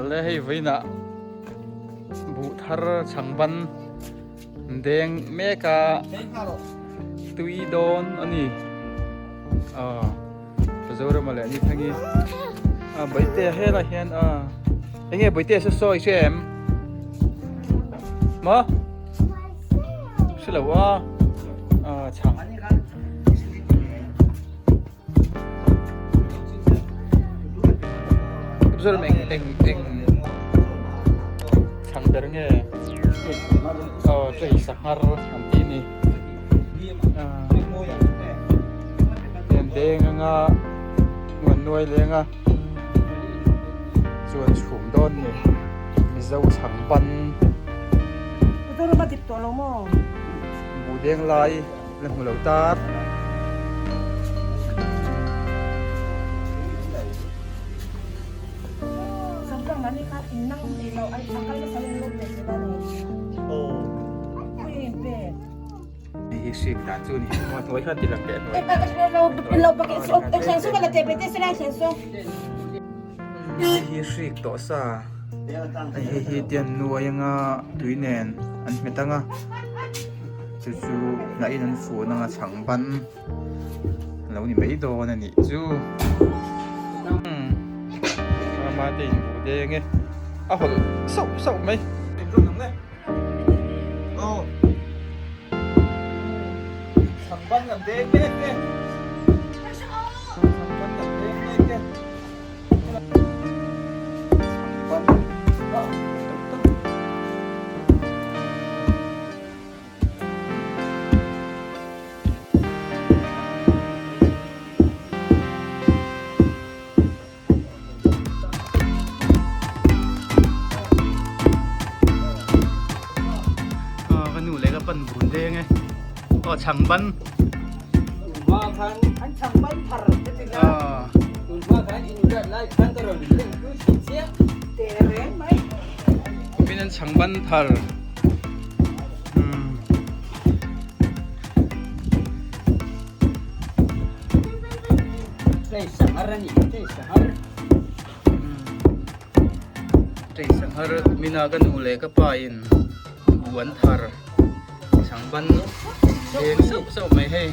Ale hei vawiinah buh thar chhangban deng mek a tui dawn a ni aw Zorama leh ni thangi a Bawitea helai hian a eng nge Bawitea saw sawi hria em maw hre lo a a chhang. Zoram eng eng eng chhang ber nge aw chei sanghar an tih ni eng deng anga nuan nuai leng a chuan chhum dawn ni mizo chhang ban buh deng lai. La hmu lo tar. Hei hi hrik dan chu ni maw hnuai khan ti lang teh hnuai. Hei hi hrik tawh sa hei hi tian nuai anga tui nen an hmet anga. Chu chu hnah in an fun anga chhang ban a lo ni mai dawn a nih chu ama te in buh deng e a hawlh sauh sauh mai chhang ban kan deng mek e chhang ban kan deng mek e. Ka nu leh ka pan bun deng e aw chhang ban An chhang ban thar te ti kha tun hma khan in riat lai khan ka rawn leng tu chhin chiah te reng mai kumin an chhang ban thar Chei sanghar a ni chei sanghar chei sanghar kumina ka nu leh ka pa in buh an thar chhang ban leng sauh sauh mai hei.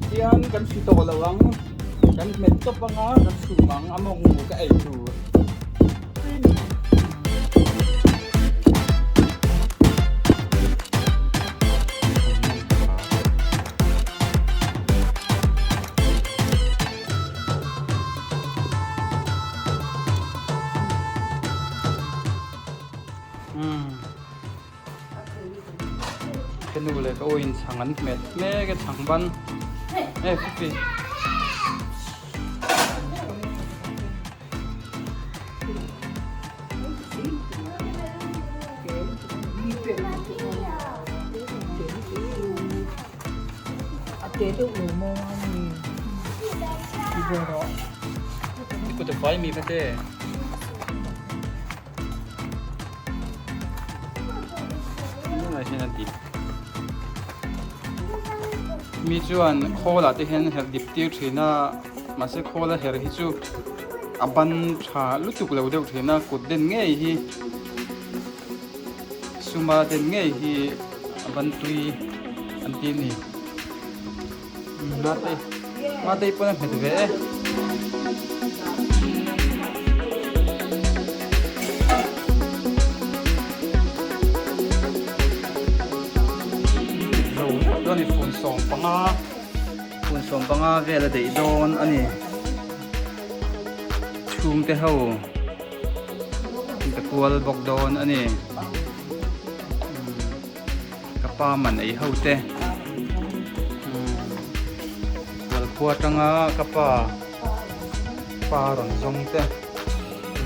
Tian kan hri tawh lo ang kan hmet tawp anga kan chhum ang a mawng mu ka ei tur. Ka nu leh ka u in chhang an hmet mek a chhang ban e Fifi. Kut a fai mi kha te. Mi chuan khawl ah te hian her dip tir thin a mahse khawl a her hi chu a ban tha lutuk lo deuh thin a kut den ngei hi suma den ngei hi a ban tui an ti a ni mate mate pawn a nghet ve e. Phun sawm panga vel a daih dawn a ni. Chhungte ho an pe kual bawk dawn a ni. Ka pa man ei ho te Hualkhua atanga ka pa pa rawn zawng te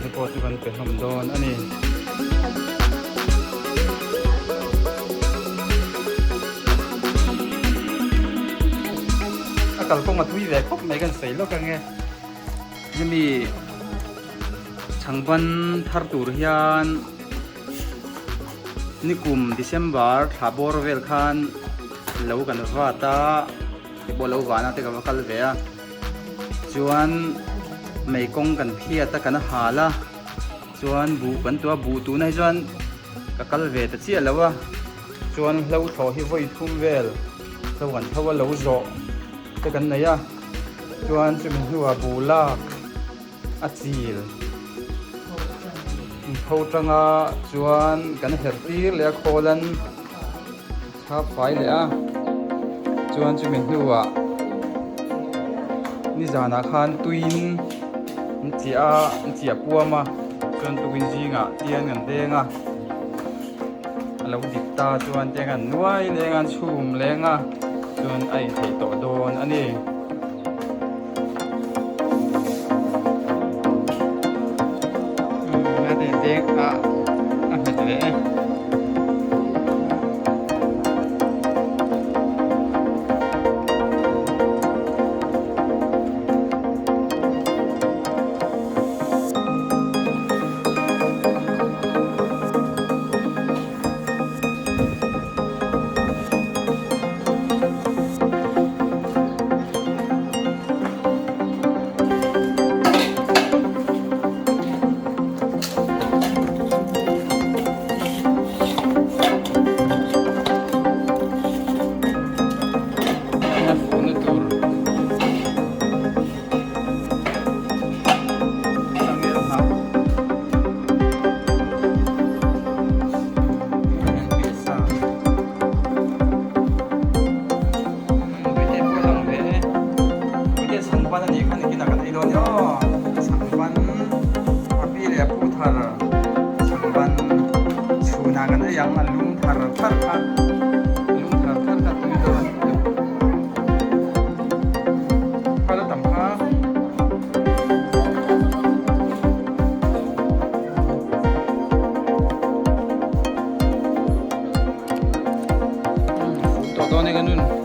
te pawh chu kan pe hlawm dawn a ni. A kalkawng a tui ve khawp mai kan sawi lawk ange. Hemi chhangban thar tur hian nikum December thla bawr vel khan lo kan vat a hei pawh lo vana te ka va kal ve a chuan mei kawng kan phiat a kan hal a chuan buh kan tua buh tuna hi chuan ka kal ve ta chiah lo a chuan hlo thlawh hi vawi thum vel hlo kan tho a lo zawh te kan nei a chuan chumi hnuah buh lak a chil tho tanga chuan kan herh tir leh a khawl an chhap fai leh a chuan chumi hnuah nizanah khan tuiin an chiah a an chiah puam a chuan tukin zingah tiang an deng a a lo dik ta chuan tiang an nuai leng a an chhum leng a chuan a intheih tawh dawn a ni. Tawh dawn e ka nun.